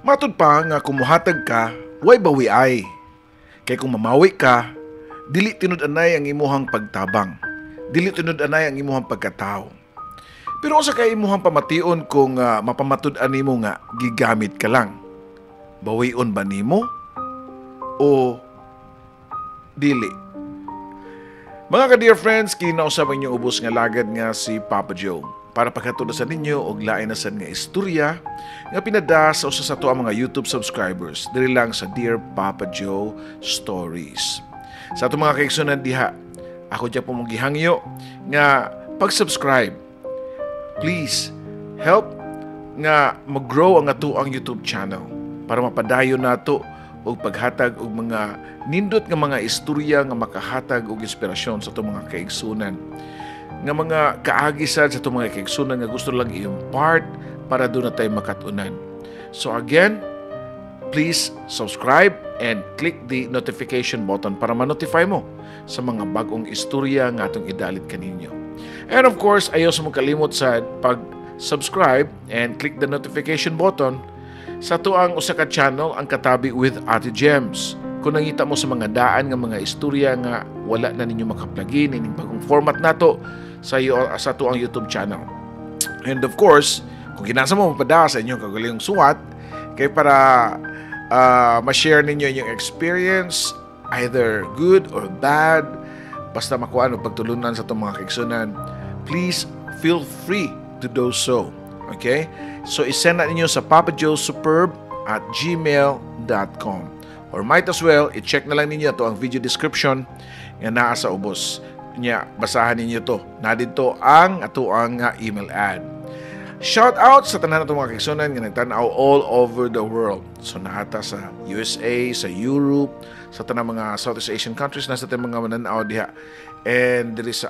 Matud pa nga kung muhatag ka, way bawi ay. Kay kung mamawi ka, dili tinud-anay ang imuhang pagtabang. Dili tinud-anay ang imuhang pagkatao. Pero unsa kay imuhang pamation kung mapamatud-an nimo nga gigamit ka lang? Bawion ba nimo o dili? Mga ka-dear friends, kinausap ang inyong ubos nga lagad nga si Papa Joe para paghatod sa ninyo og lain na sad nga istorya nga pinada sa usa sa ato ang mga YouTube subscribers diri lang sa Dear Papa Joe Stories. Sa ato mga kaigsunan diha, ako diya po mong gihangyo nga pag-subscribe. Please help nga mag-grow ang ato ang YouTube channel para mapadayon nato og paghatag og mga nindot nga mga istorya nga makahatag og inspirasyon sa atong mga kaigsunan, nga mga kaagisan sa atong mga kaigsunan nga gusto lang i-impart para doon na tayo makatunan. So again, please subscribe and click the notification button para ma-notify mo sa mga bagong istorya nga atong idalit kaninyo. And of course, ayaw sa mong kalimot sa pag-subscribe and click the notification button sa atuang usa ka channel, ang Katabi with Ate Gems. Kung nangita mo sa mga daan nga mga istorya nga wala na ninyo makaplagin ining bagong format nato sa atuang YouTube channel. And of course, kung kinasa mo mapada sa inyong kagalingong suwat kay para ma-share ninyo inyong experience, either good or bad, basta makuha o pagtulunan sa itong mga kaigsunan, please feel free to do so. Okay? So, isend na ninyo sa papajoesuperb@gmail.com. Or might as well, i-check na lang ninyo ito ang video description nga naa sa ubos. Nya, basahan ninyo to. Na dito ang ato ang email ad. Shout out sa tanan natong mga kaigsunan nga nagtan-aw all over the world. So naata sa USA, sa Europe, sa tanang mga Southeast Asian countries, nasa tanang mga mananaw diha. And diri sa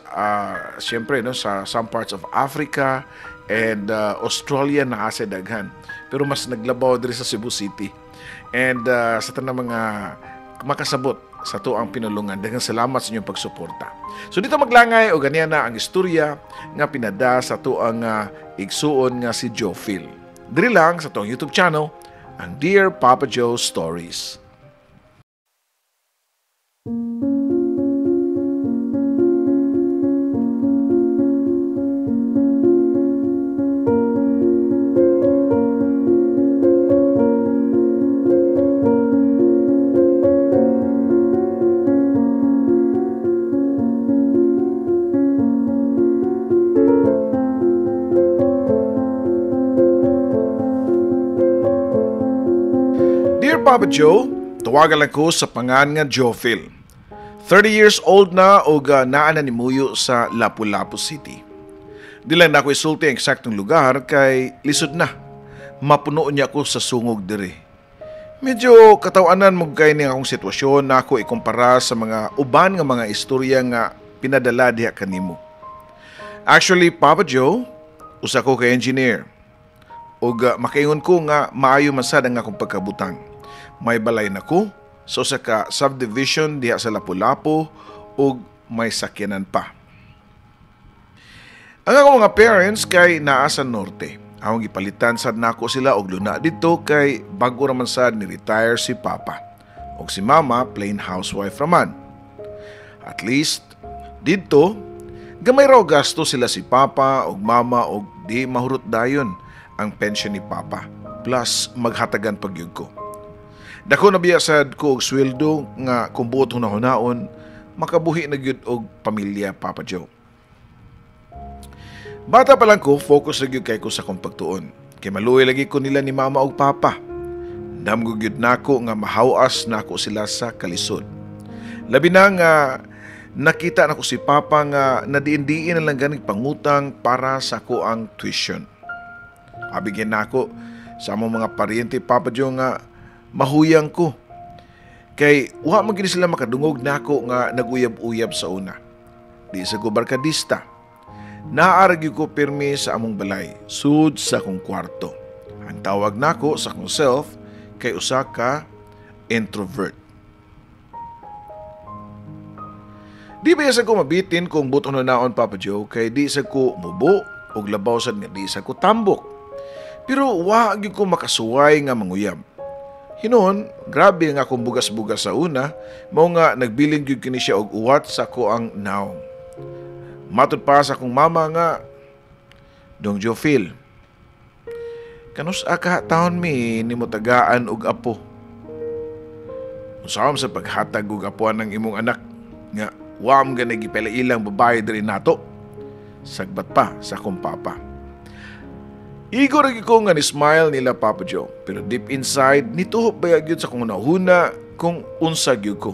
siyempre no, sa some parts of Africa and Australia naa sa daghan. Pero mas naglabaw diri sa Cebu City. And sa tanang mga makasabot sa tuang pinulungan, daghang salamat sa inyong pagsuporta. So dito maglangay o ganyan na ang istorya nga pinada sa tuang igsuon nga si Joe Phil. Diri lang sa tuang YouTube channel, ang Dear Papa Joe Stories. Dear Papa Joe, tawagan lang ko sa pangan nga Joe Phil. 30 years old na og naa na nimuyo sa Lapu-Lapu City. Di lang na ako isulti ang eksaktong lugar kay lisod na. Mapuno niya ako sa sungog diri. Medyo katawanan mo kay ni akong sitwasyon na ako ikumpara sa mga uban nga mga istorya nga pinadala diha kanimo. Actually, Papa Joe, usa ko kay engineer. Og makaingon ko nga maayo man sad ang akong pagkabutang. May balay na ko sa usa ka subdivision diha sa Lapu-Lapu ug may sakyanan pa. Ang akong mga parents kay naa sa norte. Akong gipalitan sad nako sila og luna didto kay bag-o ra man sad ni retire si Papa. Og si Mama plain housewife raman. At least didto gamay raw gasto sila si Papa og Mama og di mahurot dayon ang pension ni Papa plus maghatagan pagyud ko. Dako na biya sad ko og sweldo nga kung buot hunahunahon makabuhi na gyud og pamilya, Papa Joe. Bata pa lang ko, focus na gyud kay ko sa akong pagtuon. Kay maluoy lagi ko nila ni Mama og Papa. Damgo gyud nako nga mahawas nako sila sa kalisod. Labi na nga nakita nako si Papa nga nadiin-diin na lang ganig pangutang para sa ako ang tuition. Abigyan nako sa among mga paryente, Papa Joe, nga mahuyang ko. Kay wa man gini sila makadungog nako nga naguyab-uyab sa una. Di sa ko barkadista. Naaragyo ko pirmi sa among balay, sud sa akong kwarto. Ang tawag nako sa akong self kay usa ka introvert. Di ba sa ko mabitin kung buton naon, Papa Joe, kay di sa ko mubo og labaw sad nga di sa ko tambok. Pero wa gyud ko makasuway nga manguyab. Hinuon, grabe nga akong bugas-bugas sa una, mao nga nagbilin gyud kini siya og uwat sa akoang nawong. Matud pa sa akong mama nga, "Dong Jophil, kanus-a ka taon mi nimo tagaan og apo? Unsaon sa paghatag og apuan ng imong anak nga wa man gani gipailang babae diri nato?" Sagbat pa sa akong papa. Igo ra gyud ko nga ni smile nila, Papa Joe. Pero deep inside, nituhop ba gyud sa akong hunahuna kung unsa gyud ko.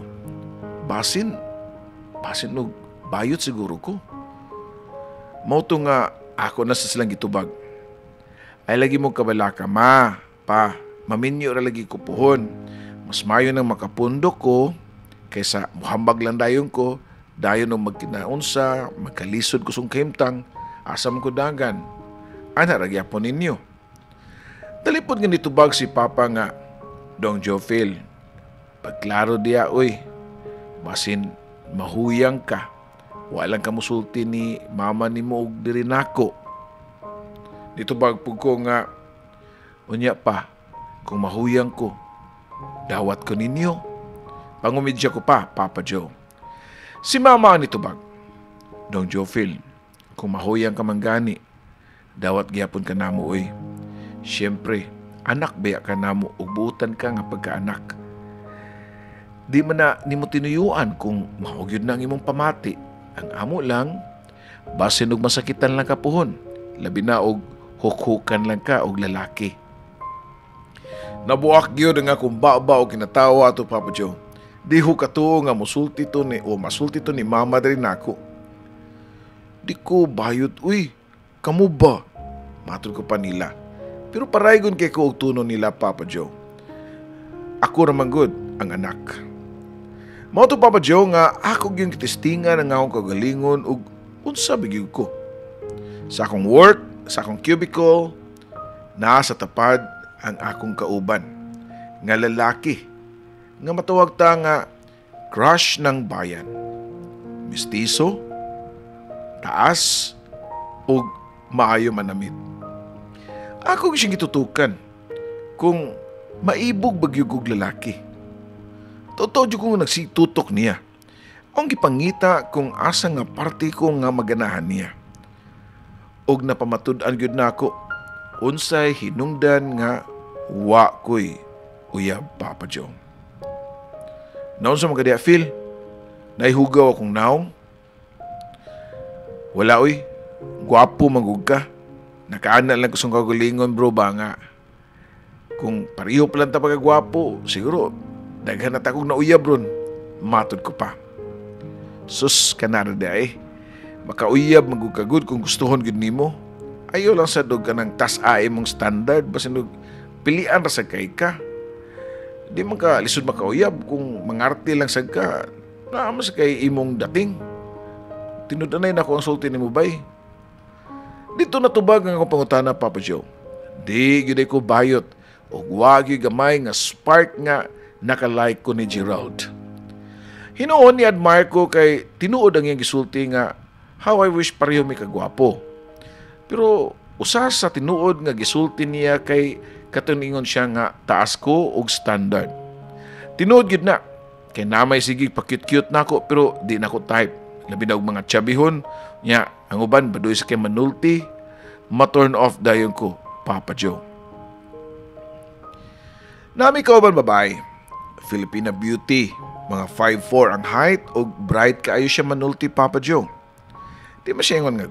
Basin og bayot siguro ko. Mao to nga ako na sa silang gitubag. "Ay lagi mo kabalaka, ma, pa, maminyo ra lagi ko puhon. Mas mayo nang makapundo ko kaysa muhambag lang dayon ko, dayon og magkinaunsa, magkalisod ko sung kahimtang, asa man ko dagan. Ana ra gyapon ninyo." Talipod nga nitubag si Papa nga, "Dong Jophil, pagklaro diya oy, basin mahuyang ka, walang ka musulti ni mama nimo og diri nako." Nitubag pud ko nga, "Unya pa, kung mahuyang ko, dawat ko ninyo?" Pangumidya ko pa, Papa Joe. Si Mama ang nitubag, "Dong Jophil, kung mahuyang ka man gani, dawat gyapon ka namo oy. Siyempre, anak baya ka namo ug buutan ka nga pagkaanak. Di man na nimo tinuyuan kung mao gyud na ang imong pamati. Ang amo lang, basin og masakitan lang ka puhon. Labi na og hukhukan lang ka og lalaki." Nabuak gyud ang akong baba og kinatawa ato, Papa Joe. Di ho katuo nga musulti to ni o masulti to ni Mama diri nako. "Di ko bayot uy. Kamu ba?" Matod ko pa nila. Pero paraygon kay ko og tuno nila, Papa Joe. Ako ra man gud ang anak. Mao to, Papa Joe, nga ako gyud kitestingan ang akong kagalingon ug unsa ba gyud ko. Sa akong work, sa akong cubicle, naa sa tapad ang akong kauban nga lalaki nga matawag ta nga crush ng bayan. Mistiso, taas, ug maayo manamit. Ako siyang gitutukan kung maibog ba gyud kog lalaki. Totoo jud kong nagsitutok niya. Ang gipangita kung asa nga parte ko nga maganahan niya. Og napamatud-an gyud nako unsay hinungdan nga wa ko'y uyab, Papa Joe. Naunsa man ka diha, Phil? Naihugaw akong naong? "Wala oy, gwapo man gud ka. Nakaana lang ko sa kagalingon, bro, ba nga. Kung pareho pa lang ta pagkagwapo, siguro daghan na ta kong nauyab ron." Matod ko pa. "Sus, kanara di ay. Makauyab man gud ka gud kung gustuhon gud nimo. Ayaw lang sa dog ka ng tas-a imong standard, basin og pilian ra sa kay ka. Di man ka lisod makauyab kung mangarte lang sad ka. Naa man sa kay imong dating." "Tinud-anay nako ang sulti nimo, bay." Dito natubag ang akong pangutana, Papa Joe. Di gyud ko bayot og wa gyud gamay nga spark nga nakalike ko ni Gerald. Hinuon ni admire ko kay tinuod ang iyang gisulti nga how I wish pareho mi kagwapo. Pero usa sa tinuod nga gisulti niya kay katong ingon siya nga taas ko og standard. Tinuod gyud na kay namay sige pa cute-cute nako pero di nako type. Labi na og mga chubbyhon nya ang uban baduy sa kay manulti, ma-turn off dayon ko, Papa Joe. Nami kauban babae, Filipina beauty, mga 5'4 ang height ug bright kaayo siya manulti, Papa Joe. Di man siya ingon nga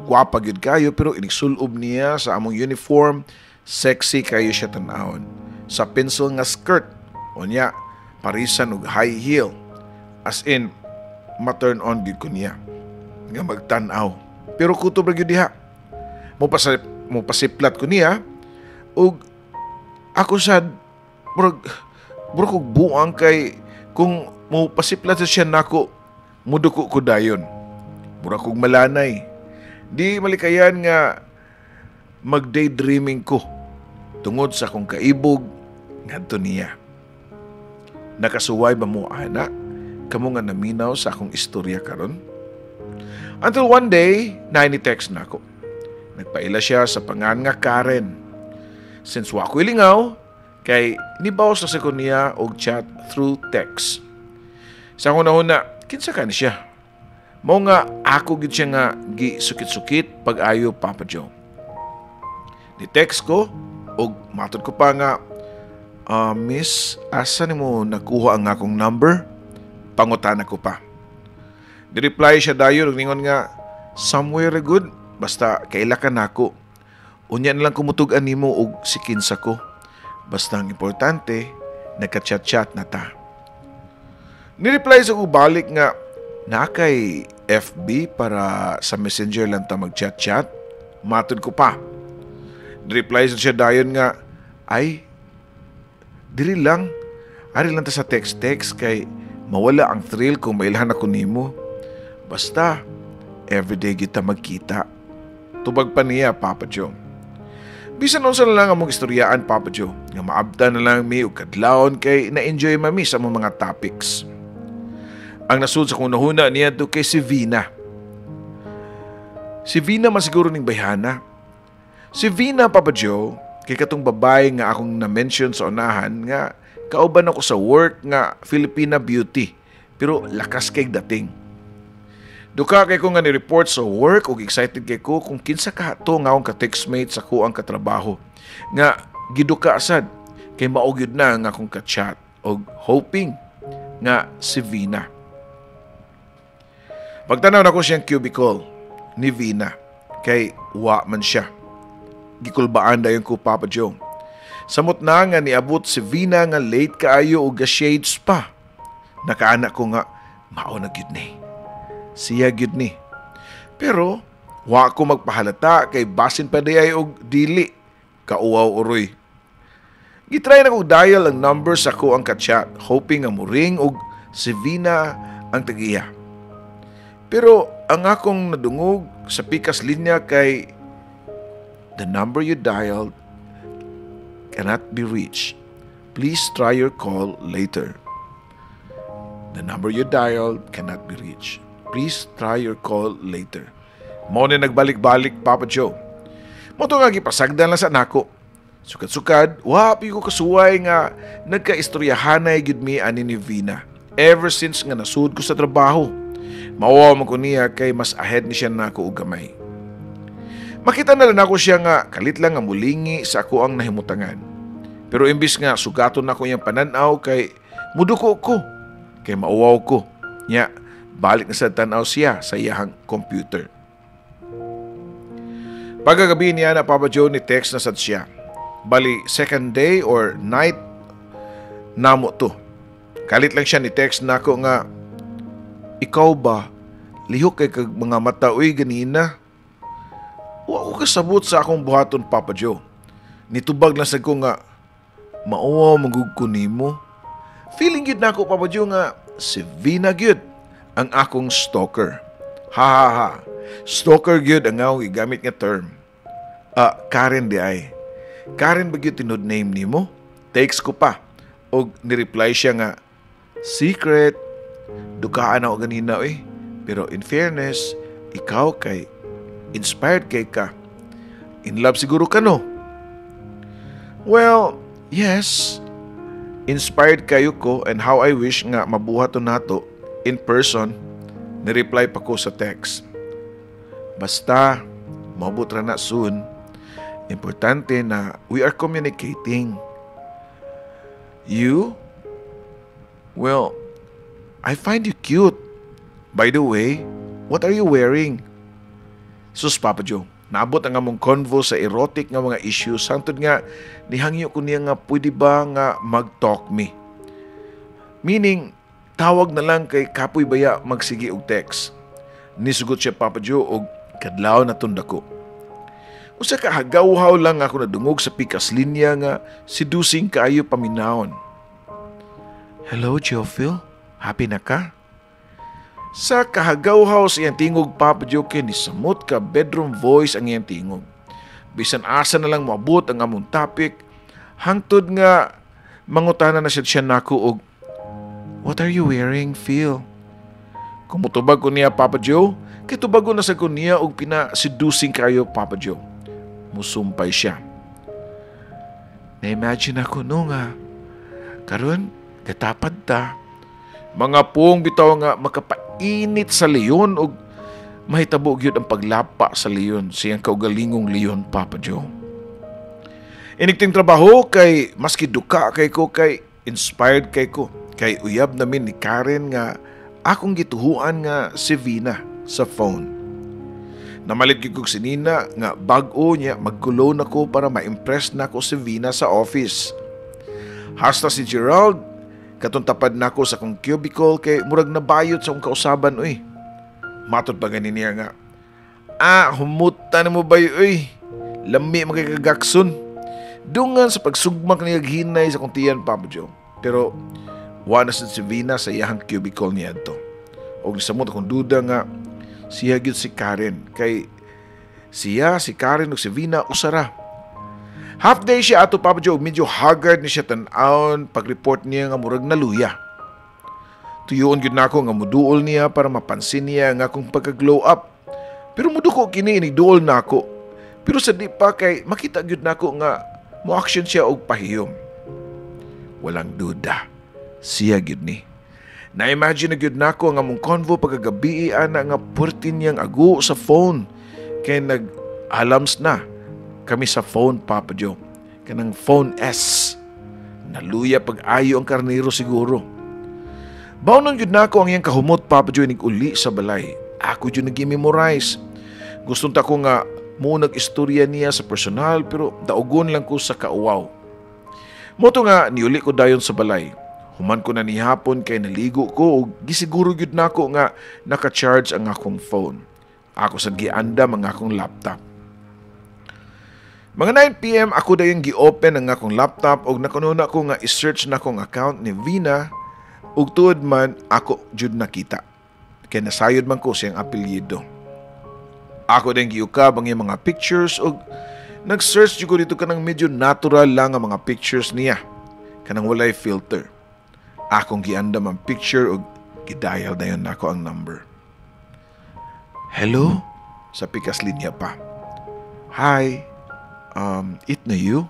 gwapa gyud kayo pero inig-sulob niya sa among uniform, sexy kayo siya tan-awon. Sa pencil nga skirt, unya parisan og high heel. As in, ma-turn on gyud ko niya nga magtan-aw. Pero kutob ra gyud diha. Mo pasiplat ko niya ug ako sad murag og buang kay kung mo pasiplat sa siya nako, muduko ko dayon. Murag kog malanay. Di malikayan nga mag-daydreaming ko tungod sa akong kaibog ngadto niya. Nakasuway ba mo ana? Kamo nga naminaw sa akong istorya karon? Until one day, naay ni text nako. Nagpaila siya sa pangan nga Karen. Since wa ko'y lingaw, kay nibawas na sa ko niya og chat through text. Sa akong nahuna, kinsa ka ni siya? Mao nga ako gid siya nga gisukit-sukit pag-ayo, Papa Joe. Ni text ko og matod ko pa nga, "Miss, asa nimo nakuha ang akong number?" Pangutana ko pa. Ni-reply siya dayon og ningon nga, "Somewhere good, basta kaila ka nako. Unya na lang kumutug-an nimo og si kinsa ko. Basta ang importante, nagka-chat-chat na ta." Ni-reply sa ko balik nga, "Na kay FB para sa Messenger lang ta mag-chat-chat?" Matod ko pa. Ni-reply sa siya dayon nga, "Ay, diri lang. Ari lang ta sa text-text kay mawala ang thrill kung mailhan ako nimo. Basta, everyday kita magkita." Tubag pa niya, Papa Joe. Bisan unsa na lang among istoryaan, Papa Joe, nga maabta na lang mi og kadlawon kay na-enjoy mami sa among mga topics. Ang nasud sa akong nahuna niya to kay si Vina. Si Vina man siguro ning bayhana. Si Vina, Papa Joe, kay katong babae nga akong na-mention sa unahan nga kauban ako sa work nga Filipina beauty pero lakas kay dating. Duka kay ko nga ni-report sa work ug excited kay ko kung kinsa ka to nga akong ka-textmate sa kuang katrabaho. Nga giduka sad kay mao gyud na nga akong ka-chat og hoping nga si Vina. Pagtanaw nako siyang cubicle ni Vina kay wa man siya. Gikulbaan dayon ko, Papa Joe. Samot na nga niabot si Vina nga late kaayo og shades pa. Nakaana ko nga mao na gyud ni. Siya gyud ni. Pero wa ko magpahalata kay basin pa diay og dili kauwaw uroy. Gitry na kog dial ang number sa ko ang ka-chat, hoping nga muring og si Vina ang tagiya. Pero ang akong nadungog sa pikas linya kay, "The number you dialed cannot be reached. Please try your call later. The number you dialed cannot be reached. Please try your call later." Mao ni nagbalik-balik, Papa Joe. Mao to nga gipasagdan lang sa nako. Sukad-sukad, wa ko kasuway nga nagkaistoryahanay gyud mi ani ni Vina. Ever since nga nasud ko sa trabaho. Mauwaw man ko niya kay mas ahead ni siya nako og gamay. Makita na lang ako siya nga kalit lang nga mulingi sa ako ang nahimutangan. Pero imbis nga sugaton nako iyang pananaw kay muduko ko, kay mauwaw ko. Nya, balik na sa tanaw siya sa iyahang computer. Pagkagabi niya na, Papa Joe, ni text na sad siya. Bali, second day or night namo to. Kalit lang siya ni text nako nga, "Ikaw ba, lihok kay kag mga mata uy ganina." Wa ko kasabot sa akong buhaton, Papa Joe. Nitubag lang sad ko nga, "Mauwaw man gud ko nimo." Feeling gyud nako, Papa Joe, nga si Vina gyud ang akong stalker. Ha ha ha. Stalker gyud ang akong gigamit nga term. "Ah, Karen di ay. Karen ba gyud tinud name nimo?" Text ko pa. Og ni-reply siya nga, "Secret. Dukaan ako ganina eh. Pero in fairness, ikaw kay inspired kay ka. In love siguro ka, no?" "Well, yes. Inspired kayo ko and how I wish nga mabuhat to nato in person," ni-reply pa ko sa text. "Basta, maabot ra na soon. Importante na we are communicating. You? Well, I find you cute. By the way, what are you wearing?" Sus, Papa Joe, naabot ang among convo sa erotic nga mga issues hangtod nga nihangyo ko niya nga pwede ba nga mag-talk me. Meaning, tawag na lang kay kapoy baya magsige og text. Nisugot siya, Papa Joe, og kadlaw na tunda ko. Usa ka hagawhaw lang ako nadungog sa pikas linya nga seducing kaayo paminawon. "Hello, Jophil. Happy na ka?" Sa kahagawhaw sa iyang tingog, Papa Joe, kay ni samot ka bedroom voice ang iyang tingog. Bisan asa na lang moabot ang among topic, hangtod nga mangutana na siya nako og, "What are you wearing, Phil?" Kung mutubag ko niya, Papa Joe, kay tubagon na sa ko niya og pina-seducing kayo, Papa Joe. Musumpay siya. Na-imagine ako no nga karon gatapad ta. Mga pung bitaw nga makapainit sa leon og mahitabo gyud ang paglapa sa leon sa iyang kaugalingong leon, Papa Joe. Inigting trabaho kay maski duka kay ko, kay inspired kay ko. Kay uyab namin ni Karen nga akong gituhuan nga si Vina sa phone. Namalit gyud kog sinina nga bag-o niya, magkulo na ko para ma-impress na ko si Vina sa office. Hasta si Gerald, katong tapad nako sa akong cubicle kay murag nabayot sa akong kausaban uy. Matod pa gani niya nga, "Ah, humuta na mo ba uy? Lami man kay kagakson." Dungan sa pagsugmak niya hinay sa akong tiyan, Papa Joe. Pero wa na sad si Vina sa iyahang cubicle niya to. Og nisamot akong duda nga siya gyud si Karen kay siya si Karen ug si Vina usara. Half day siya ato, Papa Joe, medyo haggard ni siya tan-awon pag-report niya nga murag naluya. Tuyoon gyud nako nga muduol niya para mapansin niya nga akong pagka-glow up. Pero muduko kini inigduol nako. Pero sa di pa kay makita gyud nako nga mo-action siya og pahiyom. Walang duda, siya gyud ni. Na-imagine na gyud nako ang among convo pagkagabi ana nga purti niyang ago sa phone. Kay nag-alams na kami sa phone, Papa Joe. Kanang phone S. Naluya pag-ayo ang karnero siguro. Baunon gyud nako ang iyang kahumot, Papa Joe, inig uli sa balay. Ako gyud nag-memorize. Gustong ta ko nga mo nag-istorya niya sa personal pero daugon lang ko sa kauwaw. Moto nga niuli ko dayon sa balay. Human ko na nihapon kay naligo ko ug gisiguro gyud nako nga naka-charge ang akong phone. Ako sad giandam ang akong laptop. Mga 9 p.m. ako dayon gi-open ang akong laptop ug nakununa ko nga i-search na akong account ni Vina ug tuod man ako jud nakita. Kay nasayod man ko siyang apelyido. Ako din giukab ang iyang mga pictures ug nag-search jud ko dito kanang medyo natural lang ang mga pictures niya. Kanang walay filter. Akong giandam ang picture ug gidial dayon nako ang number. "Hello?" sa pikas linya pa. "Hi, it na you?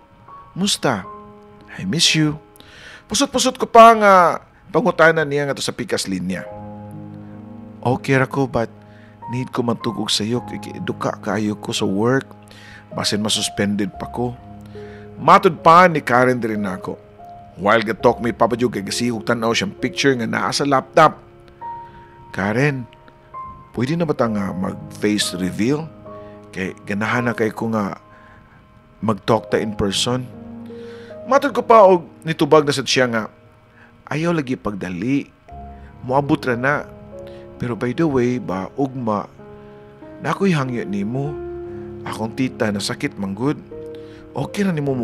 Musta? I miss you." Pusot-pusot ko pa nga pangutana niya nga to sa pikas linya. "Okay ra ko but need ko mantugog sa iyo kay duka kaayo ko sa work. Basin masuspended pa ko." Matud pa ni Karen diri nako. While ga-talk mi, Papa Joe, kay gasigog tan-aw siyang picture nga naa sa laptop. "Karen, pwede na ba ta nga mag-face reveal? Kay ganahan na kay ko nga mag-talk ta in person." Matod ko pa og nitubag na sad siya nga, "Ayaw lagi pagdali. Moabot ra na. Pero by the way ba, ugma, na ako'y hangyo nimo. Akong tita nasakit manggod. Okay na nimo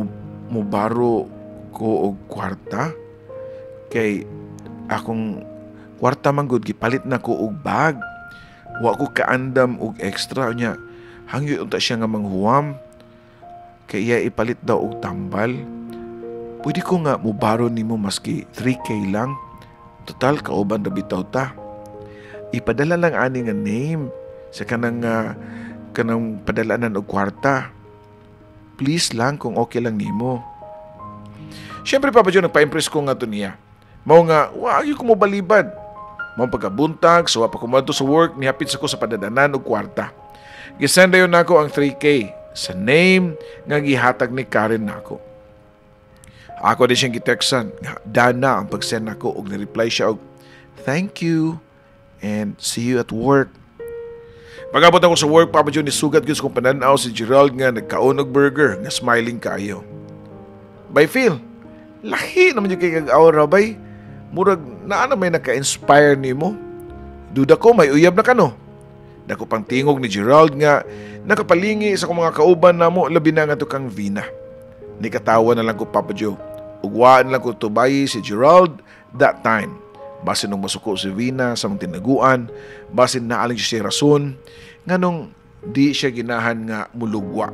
mo baro ko og kwarta? Kay akong kwarta manggod gipalit na ko og bag. Wa ko kaandam og extra nya. Hangyo unta siya nga manghuwam. Kay iya ipalit daw og tambal. Pwede ko nga mubaro nimo maski 3K lang. Total kauban ra bitaw ta. Ipadala lang ani nga name sa kanang padalanan og kwarta. Please lang kung okay lang nimo." Siyempre, Papa Joe, nagpa-impress ko nga to niya. Mao nga, wa ko mo balibad. Mao pagkabuntag, so pa ko sa work, nihapit sa ko sa padadanan og kwarta. Gisend dayon nako ang 3K sa name nga gihatag ni Karen nako. Ako din siyang gitextan nga dana ang pag-send nako og ni-reply siya og "Thank you and see you at work." Pag-abot ako sa work, Papa Joe, nisugat gyud sa kong pananaw si Gerald nga nagkaon og burger nga smiling kaayo. "Bay Phil, lahi naman yung kay kag aura bay. Murag naa na may naka-inspire nimo. Duda ko may uyab na kano." Dako pang tingog ni Gerald nga nakapalingi sa akong mga kauban namo, labi na nga to kang Vina. Nikatawa na lang ko, Papa Joe. Ugwaan lang ko tubayi si Gerald that time. Basin nung masuko si Vina sa mga tinaguan, basin naaling siya rason, nganong di siya ginahan nga mulugwa.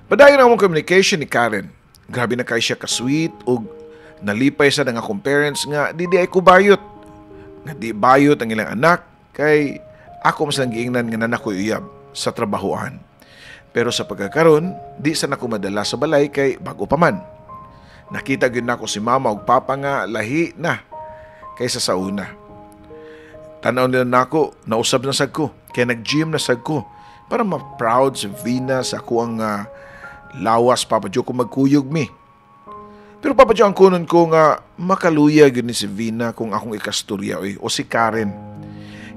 Padayon ang among communication ni Karen. Grabe na kay siya ka-sweet ug nalipay sa nga akong parents nga di ay ko bayot. Nga di bayot ang ilang anak kay ako mas lang giingnan nga nanak ko uyab sa trabahoan. Pero sa pagkakaron, di sa nako madala sa balay kay bago pa man. Nakita gyud nako si mama ug papa nga lahi na kaysa sa una. Tanaw nila nako, nausab na sad ko, kay nag-gym na sad ko para ma-proud si Vina sa ako ang lawas, Papa Joe, kung magkuyog mi. Pero Papa Joe, ang kunon ko nga makaluya gyud ni si Vina kung akong ikastorya oy, o si Karen.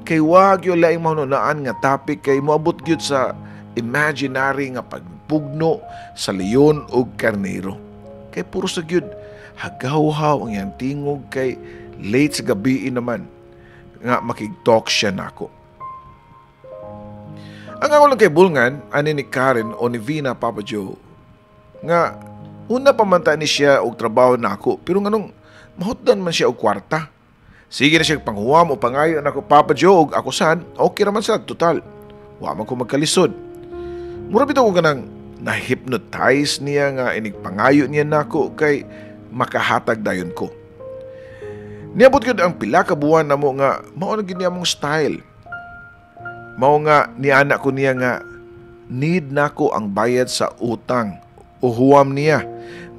Kay wag gyud laing mahununaan nga topic kay moabot gyud sa imaginary nga pagpugno sa leon ug karnero. Kay puro sa gyud hagawhaw ang iyang tingog kay late sa gabi naman nga makig-talk siya nako. Ang ako lang kay bulngan ani ni Karen o ni Vina, Papa Joe, nga una pa man ta ni siya og trabaho nako, pero nganong mahutdan man siya og kwarta. Sige na siya panghuwam o pangayo nako, Papa Joe, og ako sad okay ra man sad, total wa man ko magkalisod. Mura bitaw ko kanang na-hypnotize niya nga inig pangayo niya nako kay makahatag dayon ko. Niabot gyud ang pila ka buwan namo nga mao na gyud niya mong style. Mao nga niana ko niya nga need nako ang bayad sa utang o huwam niya.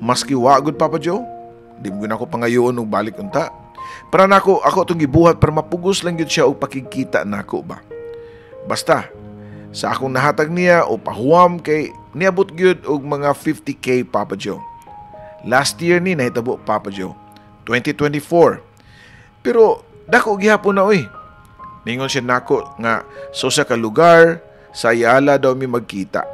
Maski wa gud, Papa Joe, di mo gyud nako pangayoon og balik unta. Para nako ako itong gibuhat para mapugos lang gyud siya og pakigkita nako ba. Basta sa akong nahatag niya o pahuwam kay niabot gyud og mga 50K, Papa Joe. Last year ni nahitabo, Papa Joe, 2024. Pero dako gihapon na oy. Ningon siya nako nga sa usa ka lugar sa Ayala daw mi magkita.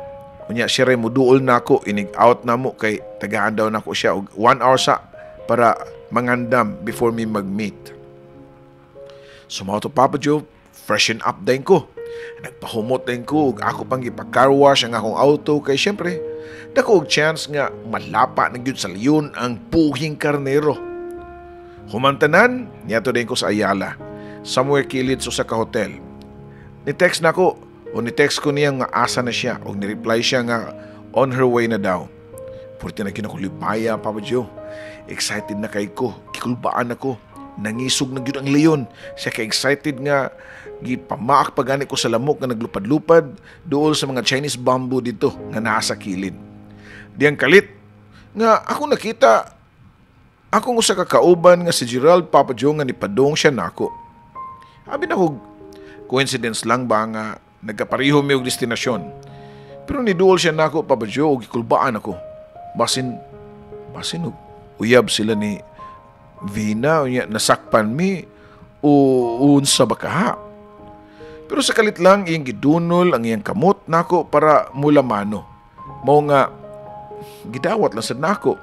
Unya siya ray muduol nako inig out namo kay tagaan daw nako siya og 1 hour sa para mangandam before mi mag-meet. So mao to, Papa Joe, freshen up din ko. Nagpahumot din ko ug ako pang gipa-car wash ang akong auto kay syempre dako og chance nga malapa na gyud sa leon ang puhing karnero. Humantanan, niadto din ko sa Ayala, somewhere kilid sa usa ka hotel. Ni text nako o ni text ko niya nga asa na siya og ni-reply siya nga on her way na daw. Purti na gyud ako lipaya, Papa Joe. Excited na kay ko, gikulbaan ako. Nangisog na gyud ang leon. Siya ka excited nga gipamaak pa gani ko sa lamok nga naglupad-lupad duol sa mga Chinese bamboo dito nga naa sa kilid. Diyang kalit nga ako nakita akong usa ka kauban nga si Gerald, Papa Joe, nga nipadong siya nako. Abi na ko coincidence lang ba nga nagkapareho mi og destinasyon. Pero niduol siya nako, Papa Joe, ug gikulbaan ako. Basin basin og uyab sila ni Vina unya nasakpan mi o unsa ba kaha. Pero sa kalit lang iyang gidunol ang iyang kamot nako para mula mano. Mao nga gidawat lang sad nako.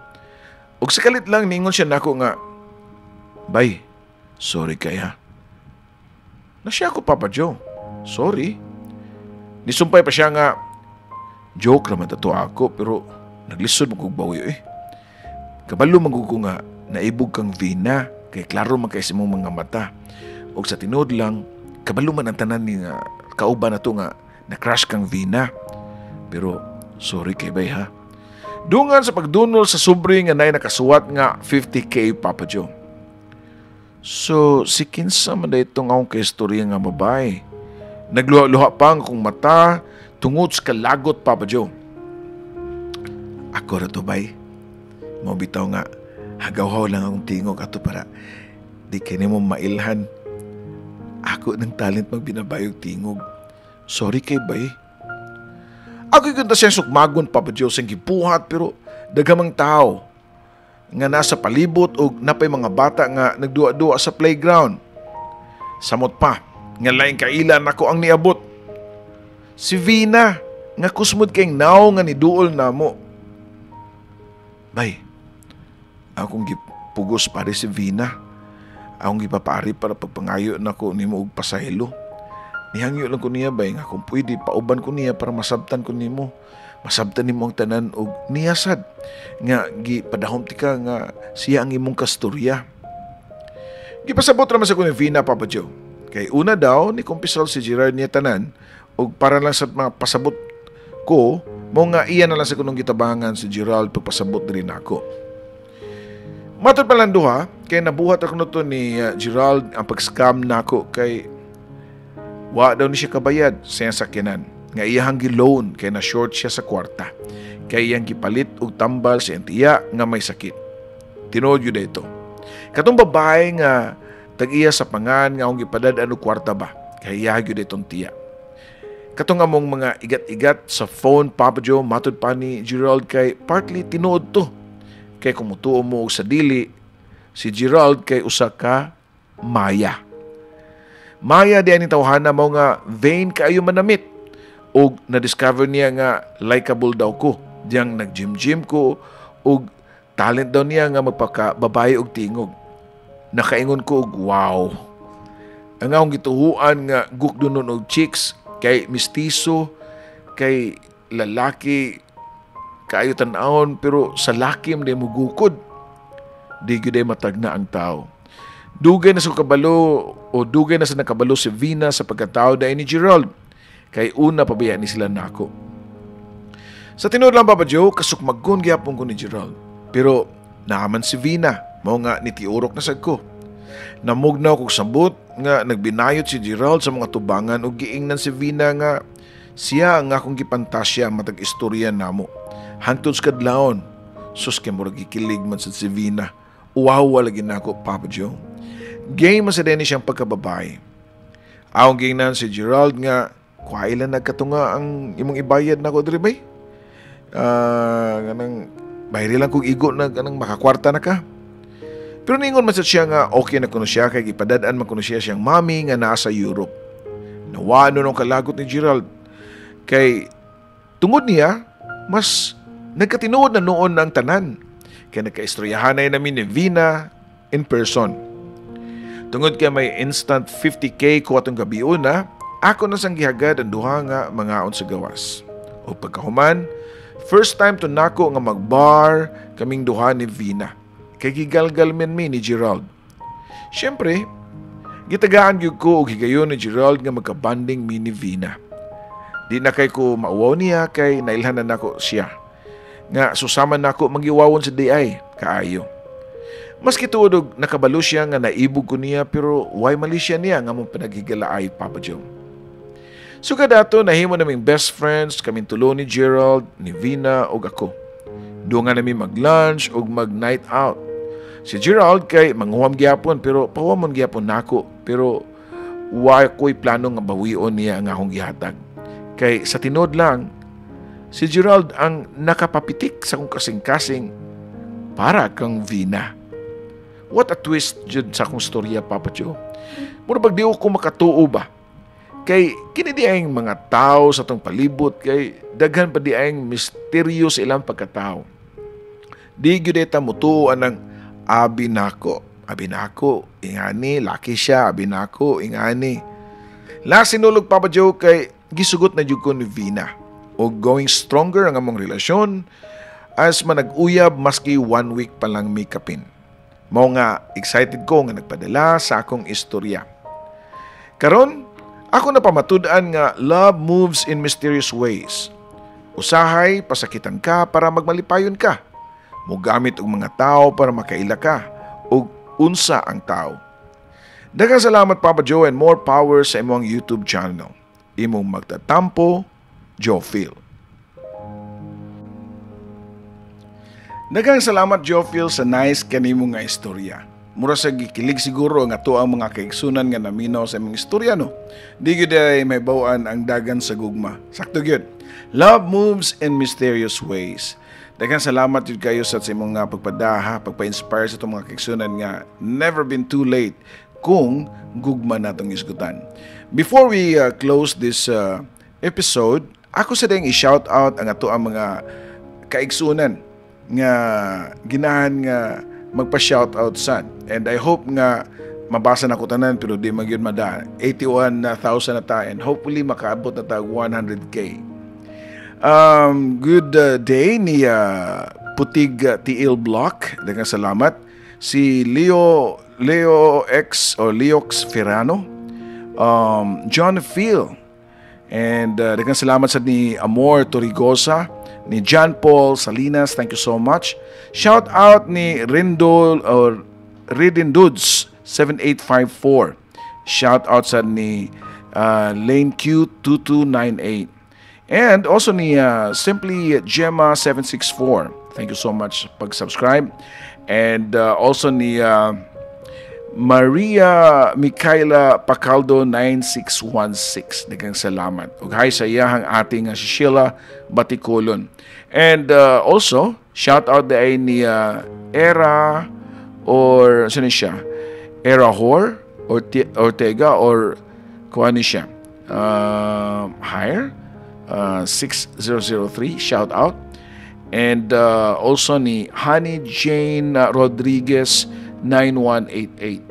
Ug sa kalit lang ningon siya nako nga, "Bay, sorry kaya." Na siya ako, Papa Joe. Sorry. Nisumpay pa siya nga, "Joke naman to ako pero naglisod mo kog bawi eh. Kabalo man ko nga naibog kang Vina kay klaro man kay sa imong mga mata. Og sa tinuod lang, kabalo man ang tanan ni nga kauban na to nga na-crush kang Vina. Pero sorry kay bay ha." Dungan sa pagdunol sa sobre nga nay nakasuwat nga 50K, Papa Joe. So, si kinsa man itong akong kaistorya nga babae? Nagluha-luha pa ang akong mata tungod sa kalagot, Papa Joe. Ako ra to, bay. Mao bitaw nga hagawhaw lang akong tingog ato para di kini mo mailhan. Ako ng talent magbinabayog tingog. Sorry kay bay. Ako yung siyang sukmagon, Papa Joe, siyang gibuhat pero daghamang tao nga nasa palibot og napay mga bata nga nagduwa-duwa sa playground. Samot pa nga laing kaila nako ang niabot. Si Vina nga kusmod kay naw nga niduol namo. Bay, akong gipugos pare si Vina. Akong gipapari para pagpangayo nako nimo og pasaylo. Nihangyo lang ko niya, bay, nga kung pwede pauban ko niya para masabtan ko nimo. Masabtan nimo ang tanan og niya sad nga gipadahom ti ka nga siya ang imong kastorya. Gipasabot ra man sa ko ni Vina, Papa Joe. Kay una daw ni kumpisal si Gerard niya tanan og para lang sa mga pasabot ko mo nga iya na lang sa kunong gitabangan si Gerald pagpasabot diri nako. Matod pa lang duha kay nabuhat ako nito ni Gerald ang pag-scam nako kay wa daw ni siya kabayad sa iyang sakyanan. nga iyahang gi-loan kay na short siya sa kwarta. Kay iyang gipalit og tambal sa iyang tiya nga may sakit. Tinuod gyud ito. Katong babae nga tag-iya sa pangan nga akong gipadad-an og kwarta ba, kay iya gyud itong tiya. Katong among mga igat-igat sa phone, Papa Joe, matud pa ni Gerald kay partly tinuod to. Kay kung mutuo mo og sa dili, si Gerald kay usa ka maya. Maya di ani tawhana mo nga vain kaayo manamit. Og na-discover niya nga likable daw ko. Diyang nag-gym-gym ko og talent daw niya nga magpaka babae og tingog. Nakaingon ko og wow. Ang akong gituhuan nga gukdonon og chicks kay mistiso, kay lalaki kaayo tan-awon pero sa laki man mo gukod. Di gyud ay matagna ang tao. Dugay na sa kabalo o dugay na sa nakabalo si Vina sa pagkatao dahil ni Gerald. Kay una pabiya ni sila nako. Sa tinuod lang, Papa Joe, kasukmagon gyapon ko ni Gerald. Pero naaman si Vina, mao nga nitiurok na sad ko. Namugnaw kog sabot nga nagbinayot si Gerald sa mga tubangan ug giingnan si Vina nga siya ang akong gipantasya matag istorya namo. Hangtod sa kadlawon, sus kay murag gikilig man sad si Vina. Uwaw lagi nako, Papa Joe. Gay man sa ni siyang pagkababae. Akong giingnan si Gerald nga kuha ilan nagkatunga ang imong ibayad nako diri bay. Kanang bayri lang kog igo na kanang makakwarta na ka. Pero ningon man sad siya nga okay na kuno siya kay gipadad-an man kuno siya siyang mami nga naa sa Europe. Nawa no nung kalagot ni Gerald kay tungod niya mas nagkatinuod na noon ang tanan. Kay nagkaistoryahan na namin ni Vina in person. Tungod kay may instant 50K ko atong gabi una, ako na sang gihagad ang duha nga mangaon sa gawas. O pagkahuman, first time to nako nga magbar kaming duha ni Vina. Kay gigalgal men mi ni Gerald. Siyempre, gitagaan gyud ko og higayon ni Gerald nga magkabanding mi ni Vina. Di na kay ko mauwaw niya kay nailhan na nako siya. Nga susama nako magiwawon sa DI kaayo. Maski tuod og nakabalo siya nga naibog ko niya pero why mali siya niya nga mong panaghigalaay, Papa Joe. So kadato nahimo naming best friends kaming tulo ni Gerald, ni Vina ug ako. Duha nga nami mag-lunch ug mag-night out. Si Gerald kay manguham gyapon pero pawamon gyapon nako pero wa ko'y plano nga bawion niya ang akong gihatag. Kay sa tinuod lang, si Gerald ang nakapapitik sa akong kasing-kasing para kang Vina. What a twist jud sa akong storya, Papa Joe. Mura bag di ko makatuo ba? Kay kini di ang mga tao sa atong palibot kay daghan pa di ang misteryo sa ilang pagkatao. Di gyud ta mutuo anang abi nako. Abi nako, ingani, laki siya, abi nako, ingani. Last sinulog, Papa Joe, kay gisugot na jud ko ni Vina. O going stronger ang among relasyon as manag-uyab maski one week pa lang mi kapin. Mao nga excited ko nga nagpadala sa akong istorya. Karon, ako na pamatud-an nga love moves in mysterious ways. Usahay pasakitan ka para magmalipayon ka. Mugamit og mga tao para makaila ka ug unsa ang tao. Daghang salamat, Papa Joe, and more power sa imong YouTube channel. Imong magtatampo, Joe Phil. Daghang salamat, Joe Phil, sa nice kanimo nga istorya. Mura sa gikilig siguro nga ato ang mga kaigsunan nga naminaw sa imong istorya, no. Di gyud ay may bawaan ang dagan sa gugma. Sakto gyud. Love moves in mysterious ways. Daghang salamat jud kayo sa imong nga pagpadaha, pagpa-inspire sa atong mga kaigsunan nga never been too late kung gugma natong isgutan. Before we close this episode, ako sa dayang i-shout out ang ato ang mga kaigsunan nga ginahan nga magpa-shout out sad. And I hope nga mabasa na ko tanan pero di magyud mada. 81,000 na ta and hopefully makaabot na ta 100K. Good day ni Putig Tiil Block. Daghang salamat. Si Leo Leo X o Leox Ferrano, John Phil, and daghang salamat sa ni Amor Torrigosa, ni John Paul Salinas, thank you so much. Shout out ni Rindol or Ridin Dudes 7854. Shout out sa ni Lane Q 2298. And also ni Simply Gemma 764. Thank you so much pag-subscribe. And also ni Maria Micaela Pacaldo 9616. Daghang salamat. Ug hi sa iyahang ating si Sheila Batikulon. And also, shout out diay ni Era or sino siya? Era Hor Ortega or kuha ni siya. Hire 6003, shout out. And also ni Honey Jane Rodriguez 9188.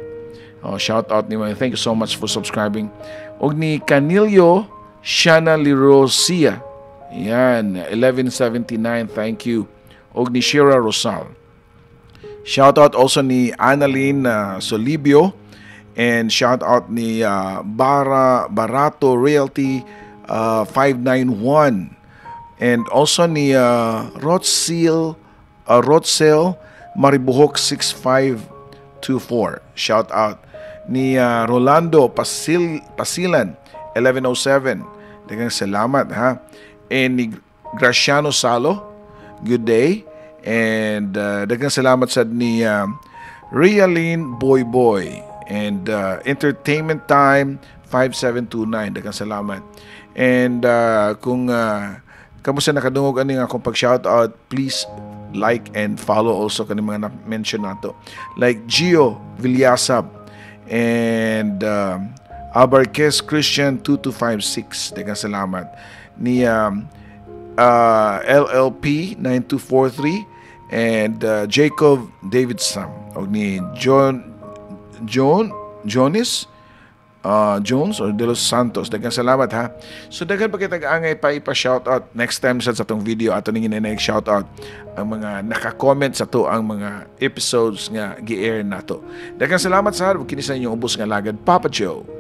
Oh, shout out ni mo. Thank you so much for subscribing. Og ni Canilio Shana Lirosia. Yan, 1179. Thank you. Og ni Shira Rosal. Shout out also ni Annalyn Solibio and shout out ni Bara Barato Realty 591 and also ni Rotsel Maribuhok 6524. Shout out ni Rolando Pasilan 1107. Daghang salamat ha. And ni Graciano Salo, good day. And daghang salamat sad ni Rialyn Boy Boy and Entertainment Time 5729. Daghang salamat. And kung kamo sa nakadungog ani nga akong pag-shout out, please like and follow also kani mga na-mention nato. Like Gio Villasab and Abarquez Christian 2256. Daghang salamat. Ni LLP 9243 and Jacob Davidson og ni John Jonis Jones or De Los Santos. Daghang salamat ha. So daghan pa kitag angay pa ipa shout out next time sa atong video, ato ning inay shout out ang mga naka-comment sa to ang mga episodes nga gi-air nato. Daghang salamat sa kini sa inyong ubos nga lagad, Papa Joe.